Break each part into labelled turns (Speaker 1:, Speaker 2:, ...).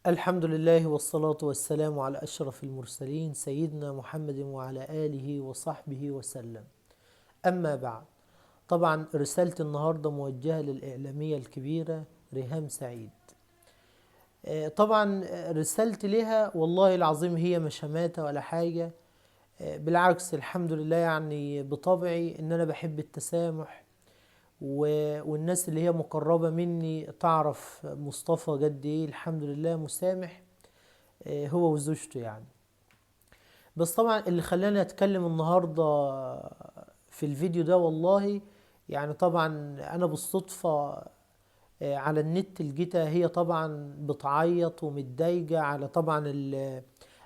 Speaker 1: الحمد لله والصلاة والسلام على أشرف المرسلين سيدنا محمد وعلى آله وصحبه وسلم. أما بعد، طبعا رسالة النهاردة موجهة للإعلامية الكبيرة ريهام سعيد. طبعا رسالتي لها والله العظيم هي مش شماتة ولا حاجة، بالعكس الحمد لله، يعني بطبعي إن أنا بحب التسامح، والناس اللي هي مقربة مني تعرف مصطفى قد إيه الحمد لله مسامح، هو وزوجته يعني. بس طبعا اللي خلاني أتكلم النهاردة في الفيديو ده والله، يعني طبعا أنا بالصدفة، على النت لقيتها هي طبعا بتعيط ومتضايقة على طبعا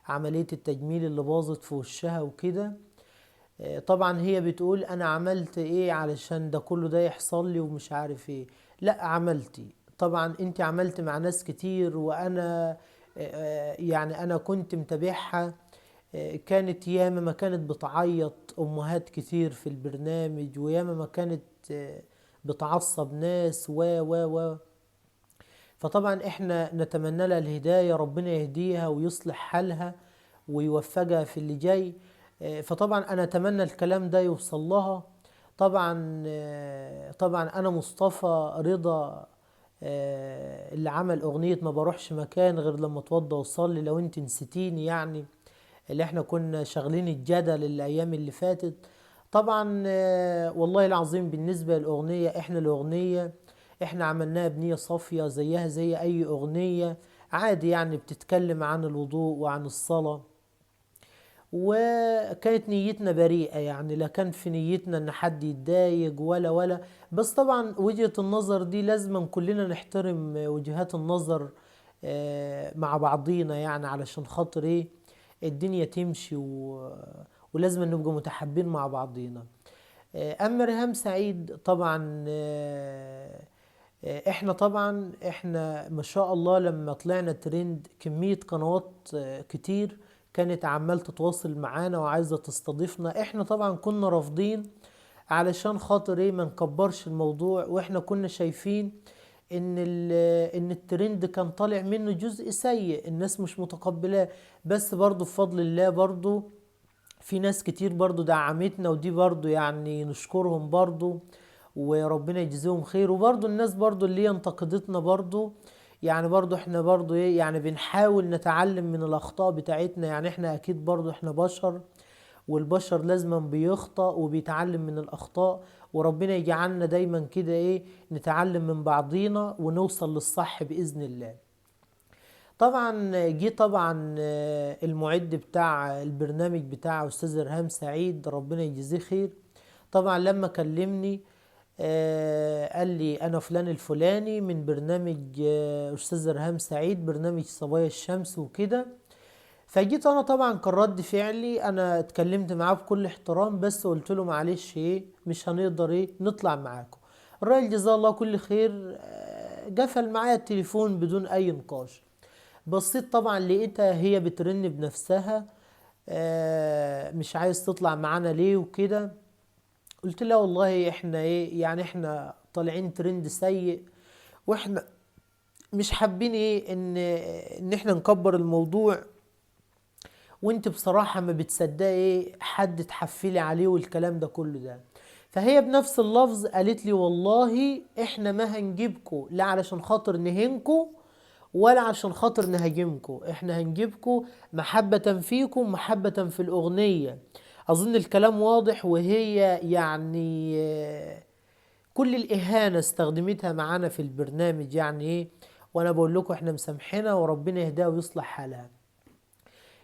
Speaker 1: عملية التجميل اللي باظت في وشها وكده. طبعا هي بتقول انا عملت ايه علشان ده كله ده يحصل لي ومش عارف ايه. لا عملتي، طبعا انت عملت مع ناس كتير، وانا يعني انا كنت متابعها، كانت ياما ما كانت بتعيط امهات كتير في البرنامج، وياما ما كانت بتعصب ناس و و و. فطبعا احنا نتمنى لها الهداية، ربنا يهديها ويصلح حالها ويوفقها في اللي جاي. فطبعا انا اتمنى الكلام ده يوصل لها. طبعا انا مصطفى رضا، اللي عمل اغنية ما بروحش مكان غير لما اتوضى واصلي، لو انت نسيتيني يعني، اللي احنا كنا شغلين الجدل الايام اللي فاتت. طبعا، والله العظيم بالنسبة للاغنية، احنا الاغنية احنا عملناها بنية صافية زيها زي اي اغنية عادي، يعني بتتكلم عن الوضوء وعن الصلاة، وكانت نيتنا بريئة، يعني لا كان في نيتنا ان حد يتضايق ولا. بس طبعا وجهة النظر دي لازم كلنا نحترم وجهات النظر، مع بعضينا، يعني علشان خاطر ايه الدنيا تمشي، ولازم نبقى متحابين مع بعضينا. اما ريهام سعيد طبعا، احنا طبعا ما شاء الله لما طلعنا ترند كمية قنوات، كتير كانت عمال تتواصل معانا وعايزة تستضيفنا. احنا طبعا كنا رافضين علشان خاطر ايه ما نكبرش الموضوع، واحنا كنا شايفين ان الترند كان طالع منه جزء سيء الناس مش متقبلاه، بس برضو بفضل الله برضو في ناس كتير برضو دعمتنا، ودي برضو يعني نشكرهم برضو وربنا يجزيهم خير. وبرضو الناس برضو اللي هي انتقدتنا برضو، يعني برضو احنا برضو ايه يعني بنحاول نتعلم من الاخطاء بتاعتنا، يعني احنا اكيد برضو احنا بشر، والبشر لازما بيخطأ وبيتعلم من الاخطاء، وربنا يجعلنا دايما كده ايه نتعلم من بعضينا ونوصل للصح باذن الله. طبعا جه طبعا المعد بتاع البرنامج بتاع استاذ ريهام سعيد ربنا يجزيه خير، طبعا لما كلمني، قال لي انا فلان الفلاني من برنامج، استاذ ريهام سعيد، برنامج صبايا الشمس وكده. فجيت انا طبعا كان رد فعلي انا اتكلمت معاه بكل احترام، بس قلت له معلش ايه مش هنقدر ايه نطلع معاكم. الراجل جزاه الله كل خير، قفل معايا التليفون بدون اي نقاش. بصيت طبعا لقيتها هي بترن بنفسها، مش عايز تطلع معانا ليه وكده. قلت لها والله احنا ايه يعني احنا طالعين ترند سيء، واحنا مش حابين ايه ان احنا نكبر الموضوع، وانت بصراحة ما بتصدقي ايه حد تحفلي عليه والكلام ده كله ده. فهي بنفس اللفظ قالت لي والله احنا ما هنجيبكو لا علشان خاطر نهينكو ولا عشان خاطر نهاجمكو، احنا هنجيبكو محبة فيكم محبة في الأغنية. أظن الكلام واضح، وهي كل الإهانة استخدمتها معانا في البرنامج يعني إيه، وأنا بقول لكم إحنا مسامحينها وربنا يهديها ويصلح حالها.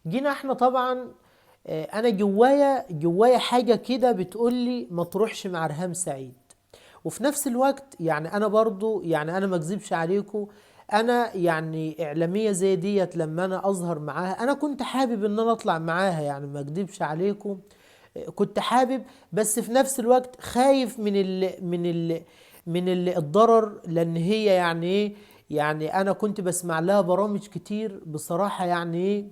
Speaker 1: جينا إحنا طبعا، أنا جوايا حاجة كده بتقول لي ما تروحش مع ريهام سعيد، وفي نفس الوقت يعني أنا برضو يعني أنا ما أكذبش عليكم، أنا يعني إعلامية زي ديت لما أنا أظهر معاها أنا كنت حابب إن أنا أطلع معاها، يعني ما أكذبش عليكم كنت حابب، بس في نفس الوقت خايف من الضرر، لأن هي يعني إيه يعني أنا كنت بسمع لها برامج كتير بصراحة، يعني إيه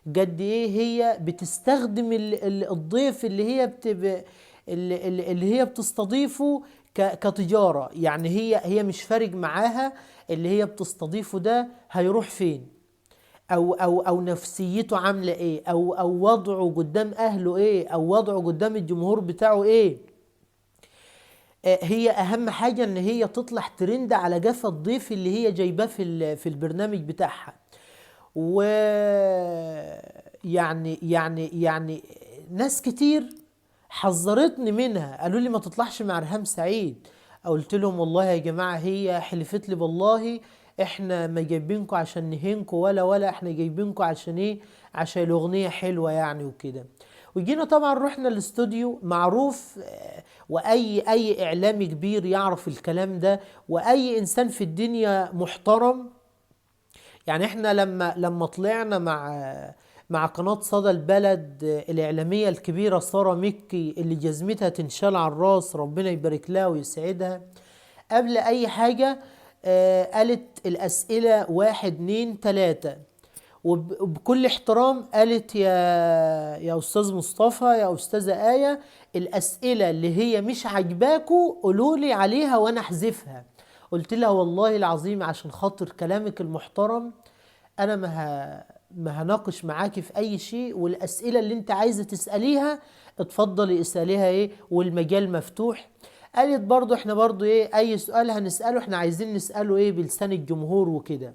Speaker 1: قد إيه هي بتستخدم الضيف اللي هي اللي هي بتستضيفه كتجارة، يعني هي مش فارق معاها اللي هي بتستضيفه ده هيروح فين. او او او نفسيته عامله ايه، او وضعه قدام اهله ايه، او وضعه قدام الجمهور بتاعه ايه. هي اهم حاجة ان هي تطلع ترند على جفا الضيف اللي هي جايباه في البرنامج بتاعها. و يعني يعني يعني ناس كتير حذرتني منها، قالوا لي ما تطلعش مع ريهام سعيد. قلت لهم والله يا جماعة هي حلفت لي بالله احنا ما جايبينكم عشان نهينكم ولا احنا جايبينكم عشان ايه، عشان الاغنية حلوة يعني وكده. وجينا طبعا رحنا الاستوديو معروف، واي اعلامي كبير يعرف الكلام ده، واي انسان في الدنيا محترم. يعني احنا لما طلعنا مع قناة صدى البلد الإعلامية الكبيرة سارة مكي اللي جزمتها تنشال على الراس، ربنا يبارك لها ويسعدها، قبل أي حاجة قالت الأسئلة 1 2 3، وبكل احترام قالت يا أستاذ مصطفى يا أستاذة آية، الأسئلة اللي هي مش عاجباكوا قولولي عليها وأنا أحذفها. قلت لها والله العظيم عشان خاطر كلامك المحترم أنا ما هناقش معاكي في أي شيء، والأسئلة اللي أنت عايزة تسأليها اتفضلي اسأليها إيه، والمجال مفتوح. قالت برضو إحنا برضو إيه، أي سؤال هنسأله إحنا عايزين نسأله إيه بلسان الجمهور وكده.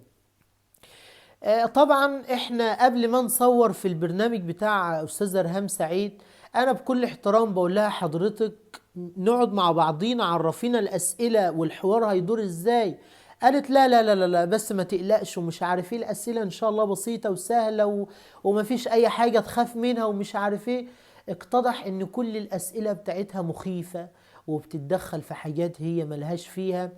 Speaker 1: طبعا إحنا قبل ما نصور في البرنامج بتاع أستاذة ريهام سعيد، أنا بكل احترام بقول لها حضرتك نقعد مع بعضينا، عرفينا الأسئلة والحوار هيدور إزاي. قالت لا لا لا لا لا بس ما تقلقش ومش عارف ايه، الأسئلة إن شاء الله بسيطة وسهلة وما فيش أي حاجة تخاف منها ومش عارف ايه. اتضح إن كل الأسئلة بتاعتها مخيفة وبتتدخل في حاجات هي ملهاش فيها،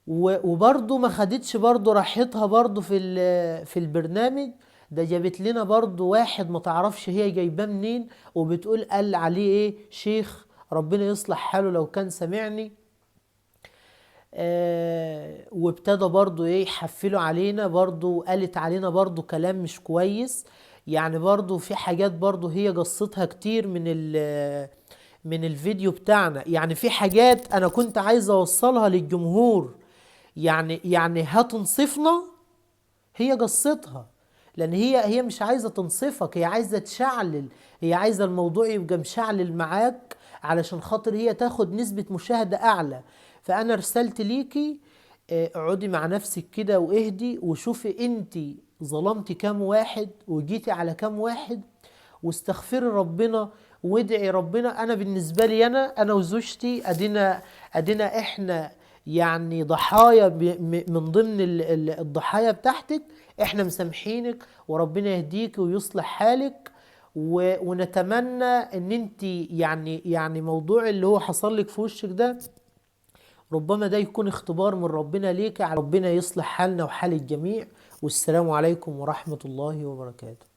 Speaker 1: وبرضه ما خدتش برضه راحتها برضه في البرنامج ده. جابت لنا برضه واحد ما تعرفش هي جايباه منين، وبتقول قال عليه ايه، شيخ ربنا يصلح حاله لو كان سمعني. وابتدى برضو ايه يحفلوا علينا، برضو قالت علينا برضو كلام مش كويس. يعني برضو في حاجات برضو هي قصتها كتير من الفيديو بتاعنا. يعني في حاجات انا كنت عايز اوصلها للجمهور، يعني هتنصفنا، هي قصتها، لان هي مش عايزة تنصفك، هي عايزة تشعلل، هي عايزة الموضوع يبقى مشعلل معاك علشان خاطر هي تاخد نسبة مشاهدة اعلى. فانا رسالتي ليكي، اقعدي مع نفسك كده واهدي وشوفي انتي ظلمتي كام واحد وجيتي على كام واحد، واستغفري ربنا وادعي ربنا. انا بالنسبة لي انا وزوجتي ادينا احنا يعني ضحايا من ضمن الضحايا بتاعتك، احنا مسامحينك وربنا يهديك ويصلح حالك، ونتمنى ان انت يعني موضوع اللي هو حصل لك في وشك ده ربما ده يكون اختبار من ربنا ليك، ربنا يصلح حالنا وحال الجميع. والسلام عليكم ورحمة الله وبركاته.